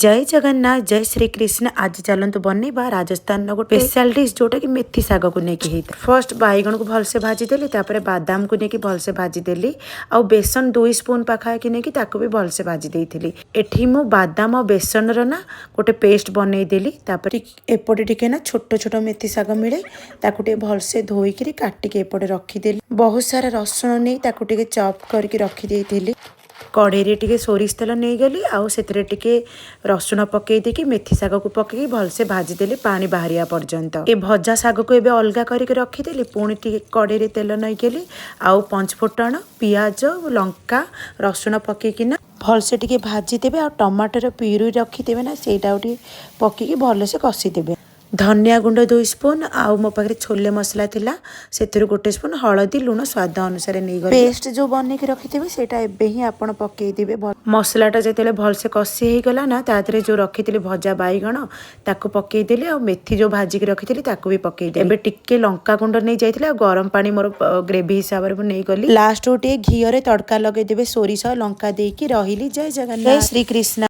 ଜୟ ଜଗନ୍ନାଥ, ଜୟ ଶ୍ରୀକୃଷ୍ଣ। ଆଜି ଚାଲନ୍ତୁ ବନେଇବା ରାଜସ୍ଥାନର ଗୋଟେ ସ୍ପେଶାଲ ଡିଶ୍, ଯୋଉଟାକି ମେଥି ଶାଗକୁ ନେଇକି ହେଇଥାଏ। ଫର୍ଷ୍ଟ ବାଇଗଣକୁ ଭଲସେ ଭାଜିଦେଲି, ତାପରେ ବାଦାମକୁ ନେଇକି ଭଲସେ ଭାଜିଦେଲି ଆଉ ବେସନ 2 ସ୍ପୁନ୍ ପାଖାପାଖି ନେଇକି ତାକୁ ବି ଭଲସେ ଭାଜି ଦେଇଥିଲି। ଏଠି ମୁଁ ବାଦାମ ଆଉ ବେସନର ନା ଗୋଟେ ପେଷ୍ଟ ବନେଇଦେଲି। ତାପରେ ଏପଟେ ଟିକେ ନା ଛୋଟ ଛୋଟ ମେଥି ଶାଗ ମିଳେ, ତାକୁ ଟିକେ ଭଲସେ ଧୋଇକିରି କାଟିକି ଏପଟେ ରଖିଦେଲି। ବହୁତ ସାରା ରସୁଣ ନେଇ ତାକୁ ଟିକେ ଚପ୍ କରିକି ରଖିଦେଇଥିଲି। କଢ଼େଇରେ ଟିକେ ସୋରିଷ ତେଲ ନେଇଗଲି ଆଉ ସେଥିରେ ଟିକେ ରସୁଣ ପକେଇ ଦେଇକି ମେଥି ଶାଗକୁ ପକେଇକି ଭଲସେ ଭାଜିଦେଲି ପାଣି ବାହାରିବା ପର୍ଯ୍ୟନ୍ତ। ଏ ଭଜା ଶାଗକୁ ଏବେ ଅଲଗା କରିକି ରଖିଦେଲି। ପୁଣି ଟିକେ କଢ଼େଇରେ ତେଲ ନେଇଗଲି ଆଉ ପଞ୍ଚଫୁଟଣ, ପିଆଜ, ଲଙ୍କା, ରସୁଣ ପକେଇକିନା ଭଲସେ ଟିକେ ଭାଜିଦେବେ ଆଉ ଟମାଟର ପିଉରି ରଖିଦେବେ ନା, ସେଇଟାକୁ ଟିକେ ପକେଇକି ଭଲସେ କଷିଦେବେ। ଧନିଆ ଗୁଣ୍ଡ 2 ସ୍ପୁନ୍ ଆଉ ମୋ ପାଖରେ ଛୋଲେ ମସଲା ଥିଲା, ସେଥିରୁ 1 ସ୍ପୁନ୍, ହଳଦୀ, ଲୁଣ ସ୍ୱାଦ ଅନୁସାରେ ନେଇଗଲି। ପେଷ୍ଟ ଯେଉଁ ବନେଇକି ରଖିଥିବେ, ସେଇଟା ଏବେ ହିଁ ଆପଣ ପକେଇଦେବେ। ମସଲାଟା ଯେତେବେଳେ ଭଲସେ କଷି ହେଇଗଲା ନା, ତା ଦେହରେ ଯେଉଁ ରଖିଥିଲି ଭଜା ବାଇଗଣ, ତାକୁ ପକେଇଦେଲି ଆଉ ମେଥି ଯେଉଁ ଭାଜିକି ରଖିଥିଲି, ତାକୁ ବି ପକେଇଦେଲି। ଏବେ ଟିକେ ଲଙ୍କା ଗୁଣ୍ଡ ନେଇ ଯାଇଥିଲି ଆଉ ଗରମ ପାଣି ମୋର ଗ୍ରେଭି ହିସାବରେ ମୁଁ ନେଇଗଲି। ଲାଷ୍ଟକୁ ଟିକେ ଘିଅରେ ତଡ଼କା ଲଗେଇଦେବେ ସୋରିଷ ଲଙ୍କା ଦେଇକି। ରହିଲି, ଜୟ ଜଗନ୍ନାଥ, ଜୟ ଶ୍ରୀକୃଷ୍ଣ।